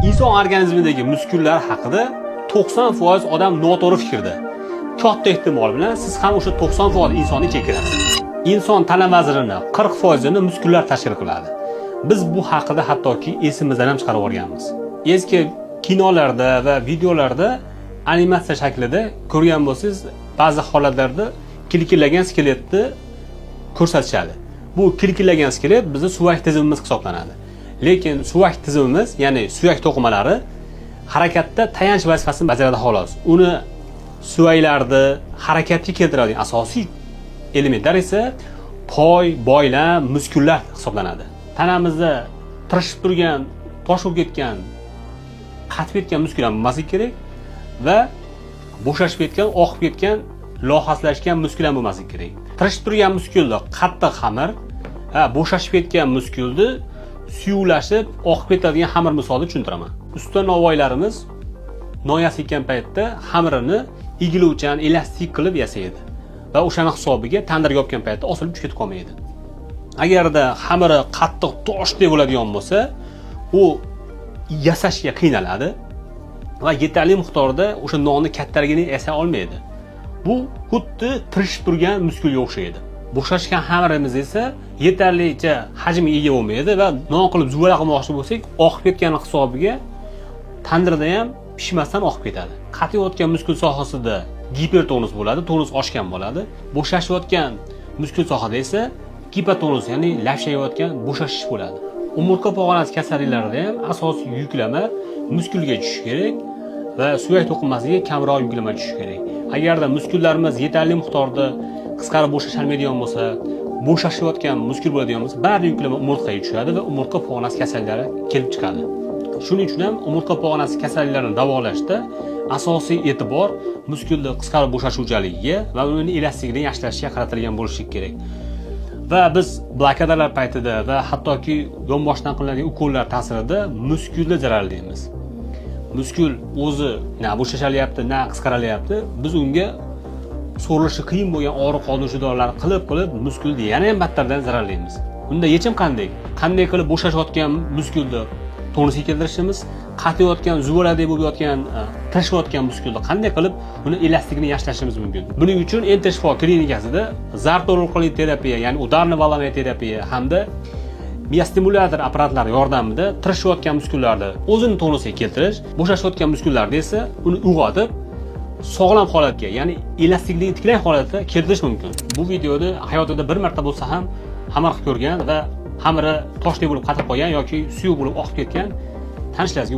Inson organizmidagi muskullar haqida 90% odam noto'g'ri fikrda. Katta ehtimol bilan siz ham o'sha 90% insonni ichiga kirasiz. Inson tana vaznini 40%ini muskullar tashkil qiladi. Biz bu haqida hattoki esimizdan ham chiqarib yuborganmiz. Eski kinolarda va videolarda animatsiya shaklida ko'rgan bo'lsangiz, ba'zi holatlarda kilkillagan skeletni ko'rsatishadi. Bu kilkillagan skelet bizni suvak tizimimiz hisoblanadi. Lekin suvak tizimimiz, ya'ni suyak to'qimalari harakatda tayanch vazifasini bajaradi xolos. Uni suvaklarni harakatga keltiradigan asosiy elementlar esa poy, boylam, muskullar hisoblanadi. Tanamizda tirishib turgan, tosh bo'lib ketgan, qatib ketgan muskul ham bo'lmasligi kerak va bo'shashib ketgan, oqib ketgan, lohastlashgan muskul ham bo'lmasligi kerak. Tirishib turgan muskulni qattiq xamir, ha, bo'shashib ketgan muskulni suyuqlashib oqib ketadigan xamir misolida tushuntiraman. Usta novvoylarimiz non yasayotgan paytda xamirini egiluvchan, elastik qilib yasaydi va o'shani hisobiga tandirga yopgan paytda osilib tushib ketib qolmaydi. Agarda xamiri qattiq toshdek bo'ladigan bo'lsa, u yasashga qiynaladi va yetarli miqdorda o'sha nonni kattaligini yasay olmaydi. Bu xuddi tirishib turgan muskulga o'xshaydi. Bo'shashgan xamirimiz esa yetarlicha hajmga ega bo'lmaydi va non qilib zuvala qilmoqchi bo'lsak, oqib ketgani hisobiga tandirda ham pishmasdan oqib ketadi. Qatiyotgan muskul sohasida gipertonus bo'ladi, tonus oshgan bo'ladi. Bo'shashayotgan muskul sohada esa gipotonus, ya'ni lavshayotgan bo'shashish bo'ladi. Umurtqa pog'onasi kasalliklarida ham asosiy yuklama muskulga tushishi kerak va suyak to'qimasiga kamroq yuklama tushishi kerak. Agarda muskullarimiz yetarli miqdorda qisqarib bo'shasholmaydigan bo'lsa, bo'shashayotgan muskul bo'ladigan bo'lsa, bari yuklama umurtqaga tushadi va umurtqa pog'onasi kasalliklari kelib chiqadi. Shuning uchun ham umurtqa pog'onasi kasalliklarini davolashda asosiy e'tibor muskulni qisqarib bo'shashuvchanligiga va uni elastikligini yaxshilashga qaratilgan bo'lishi kerak. Va biz blokadalar paytida va hattoki yonboshdan qilinadigan ukollar ta'sirida muskulni zararlaymiz. Muskul o'zi na bo'shashalyapti, na qisqaralyapti. Biz unga so'rilishi qiyin bo'lgan og'riq qoldiruvchi dorilarni qilib qilib muskulni yana ham battardan zararlaymiz. Unda yechim qanday? Qanday qilib bo'shashayotgan muskulni tonusga keltirishimiz, qatiyotgan, zuvaladek bo'lib yotgan, tirishayotgan muskulni qanday qilib uni elastikligini yaxshilashimiz mumkin? Buning uchun Enter shifo klinikasida zarb orqali terapiya, ya'ni ударно-волновая terapiya hamda miostimulyator apparatlari yordamida tirishayotgan muskullarni o'zini tonusiga keltirish, bo'shashayotgan muskullarni esa uni uyg'otib, sog'lom holatga, ya'ni elastikligini tiklash holatga keltirish mumkin. Bu videoni hayotida bir marta bo'lsa ham xamir qilib ko'rgan va xamiri toshdek bo'lib qatib qolgan yoki suyuq bo'lib oqib ketgan tanishlaringizga